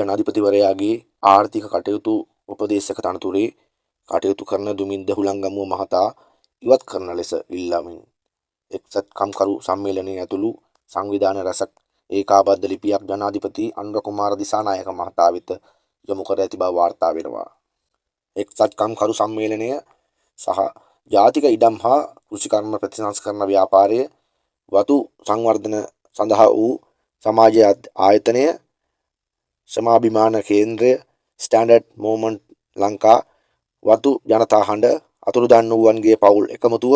ජනාධිපතිවරයාගේ ආර්ථික කටයුතු උපදේශක තනතුරේ කටයුතු කරන දුමින්ද හුලංගමුව මහතා ඉවත් කරන ලෙස ඉල්ලමින් එක්සත් කම්කරු සම්මේලනය ඇතුළු සංවිධාන රැසක් ඒකාබද්ධ ලිපියක් ජනාධිපති අනුර කුමාර දිසානායක මහතා වෙත යොමු කර ඇති බව වාර්තා වෙනවා. එක්සත් කම්කරු සම්මේලනය සහ ජාතික ඉඩම් හා කෘෂිකර්ම ප්‍රතිසංස්කරණ ව්‍යාපාරය, වතු සංවර්ධන සඳහා වූ සමාජ ආයතනය, ශ්‍රමාභිමාන කේන්ද්‍රය, ස්ටෑන්ඩඩ් මූව්මන්ට් ලංකා, වතු ජනතා හඬ, අතුරුදන් වූවන්ගේ පවුල් එකමුතුව,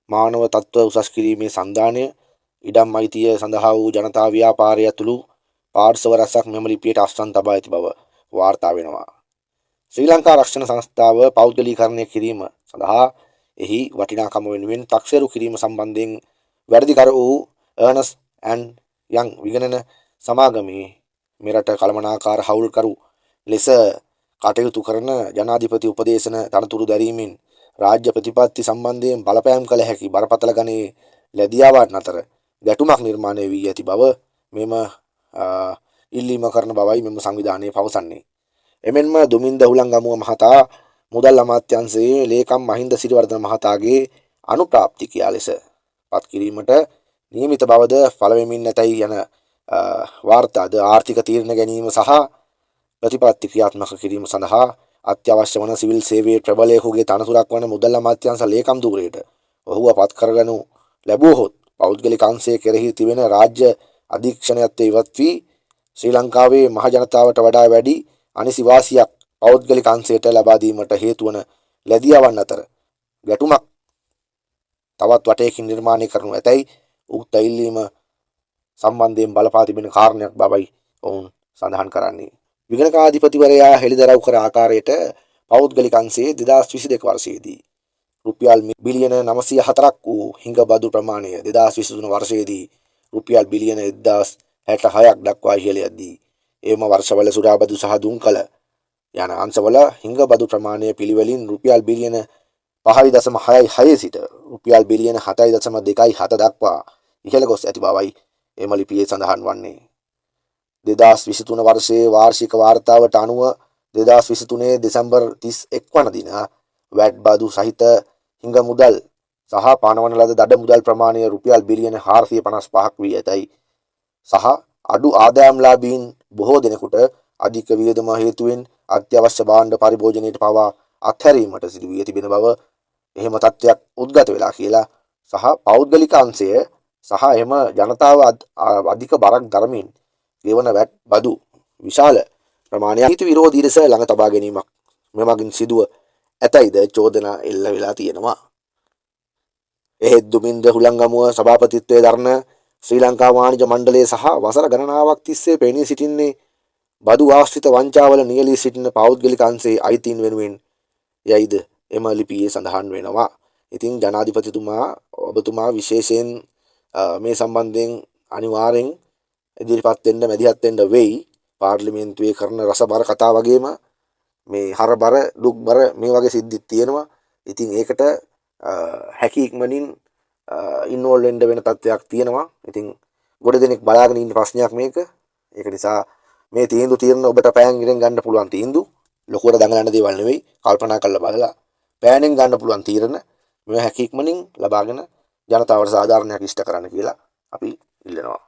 මානව තත්ත්ව උසස් කිරීමේ සන්ධානය, ඉඩම් අයිතිය සඳහා වූ ජනතා ව්‍යාපාරය ඇතුළු පාර්ශව රැසක් මෙම ලිපියට අත්සන් තබා ඇති බව වාර්තා වෙනවා. ශ්‍රී ලංකා රක්ෂණ සංස්ථාව පෞද්ගලීකරණය කිරීම සඳහා එහි වටිනාකම වෙනුවෙන් තක්සේරු කිරීම සම්බන්ධයෙන් වැරදිකර වූ අර්නස්ට් ඇන්ඩ් යං විගණන සමාගමේ මෙරට කළමනාකාර හවුල්කරු ලෙස කටයුතු කරන ජනාධිපති උපදේශන තනතුරු දැරීමෙන් රාජ්‍ය ප්‍රතිපත්ති සම්බන්ධයෙන් බලපෑම් කළ හැකි බරපතල ගණයේ ලැදියාවන් අතර ගැටුමක් නිර්මාණය වී ඇති බව මෙම ඉල්ලීම කරන බවයි මෙම සංවිධානය පවසන්නේ. එමෙන්ම දුමින්ද හුලංගමුව මහතා මුදල් අමාත්‍යංශයේ ලේකම් මහින්ද සිරිවර්ධන මහතාගේ අනුප්‍රාප්තිකයා ලෙස පත් කිරීමට නියමිත බවද පළවෙමින් නැතැයි යන වාර්තාද ආර්ථික තීරණ ගැනීම සහ ප්‍රතිපත්ති ක්‍රියාත්මක කිරීම සඳහා අත්‍යවශ්‍ය වන සිවිල් සේවයේ ප්‍රබලයෙකුගේ තනතුරක් වන මුදල් අමාත්‍යාංශ ලේකම් ධූරයට ඔහුව පත් කරගනු ලැබුවහොත් පෞද්ගලික අංශය කෙරෙහි තිබෙන රාජ්‍ය අධීක්ෂණයත්වය ඉවත් වී ශ්‍රී ලංකාවේ මහ ජනතාවට වඩා වැඩි අනිසි වාසියක් පෞද්ගලික අංශයට ලබා දීමට හේතු වන ලැදියාවන් අතර ගැටුමක් තවත් වටයකින් නිර්මාණය කරනු ඇතැයි උක්ත ඉල්ලීම සම්බන්ධයෙන් බලපා තිබෙන කාරණයක් බවයි ඔවුන් සඳහන් කරන්නේ. විගණකාධිපතිවරයා හෙළිදරව් කර ආකාරයට පෞද්ගලික අංශයේ 2022 වර්ෂයේදී රුපියල් බිලියන 904ක් වූ හිඟ බදු ප්‍රමාණය 2023 වර්ෂයේදී රුපියල් බිලියන 1066ක් දක්වා ඉහළ යද්දී එම වර්ෂවල සුරාබදු සහ දුම්කල යන අංශවල හිඟ බදු ප්‍රමාණය පිළිවෙලින් රුපියල් බිලියන 5.66 සිට රුපියල් බිලියන 7.27 දක්වා ඉහළ ගොස් ඇති බවයි එම ලිපියේ සඳහන් වන්නේ. 2023 වර්ෂයේ වාර්ෂික වාර්තාවට අනුව 2023 දෙසැම්බර් 31 වන දින වැට් බදු සහිත හිඟ මුදල් සහ පනවන ලද දඩ මුදල් ප්‍රමාණය රුපියල් බිලියන 455ක් වී ඇතැයි සහ අඩු ආදායම්ලාභීන් බොහෝ දෙනෙකුට අධික වියදම හේතුවෙන් අත්‍යවශ්‍ය භාණ්ඩ පරිභෝජනයට පවා අත්හැරීමට සිදු වී තිබෙන බව එහෙම තත්ත්වයක් උද්ගත වෙලා කියලා සහ පෞද්ගලික අංශය සහ එහෙම ජනතාව අධික බරක් දරමින් ගෙවන වැට් බදු විශාල ප්‍රමාණයක් නීති විරෝධී ලෙස ළඟ තබා ගැනීමක් මෙමගින් සිදුව ඇතැයිද චෝදනා එල්ල වෙලා තියෙනවා. එහෙත් දුමින්ද හුලංගමුව සභාපතිත්වයේ දරන ශ්‍රී ලංකා වාණිජ මණ්ඩලය සහ වසර ගණනාවක් තිස්සේ පෙනී සිටින්නේ බදු ආශ්‍රිත වංචාවල නියැලී සිටින පෞද්ගලික අංශයේ අයිතීන් වෙනුවෙන් යයිද එම ලිපියේ සඳහන් වෙනවා. ඉතින් ජනාධිපතිතුමා, ඔබතුමා විශේෂයෙන් මේ සම්බන්ධයෙන් අනිවාර්යෙන් ඉදිරිපත් වෙන්න, මැදිහත් වෙන්න වෙයි. පාර්ලිමේන්තුවේ කරන රසබර කතා වගේම මේ හරබර දුක්බර මේ වගේ සිද්ධිත් තියෙනවා. ඉතින් ඒකට හැකි ඉක්මනින් ඉන්වෝල්ව් වෙන්න වෙන තත්ත්වයක් තියෙනවා. ඉතින් ගොඩ දෙනෙක් බලාගෙන ඉන්න ප්‍රශ්නයක් මේක. ඒක නිසා මේ තීන්දුව තීරණ ඔබට පෑන් ඉරෙන් ගන්න පුළුවන් තීන්දුව. ලොකුවට දඟලන දේවල් නෙවෙයි. කල්පනා කරලා බලලා පෑනෙන් ගන්න පුළුවන් තීරණ මේවා හැකි ඉක්මනින් ලබාගෙන ජනතාවට සාධාරණයක් ඉෂ්ට කරන්න කියලා අපි ඉල්ලනවා.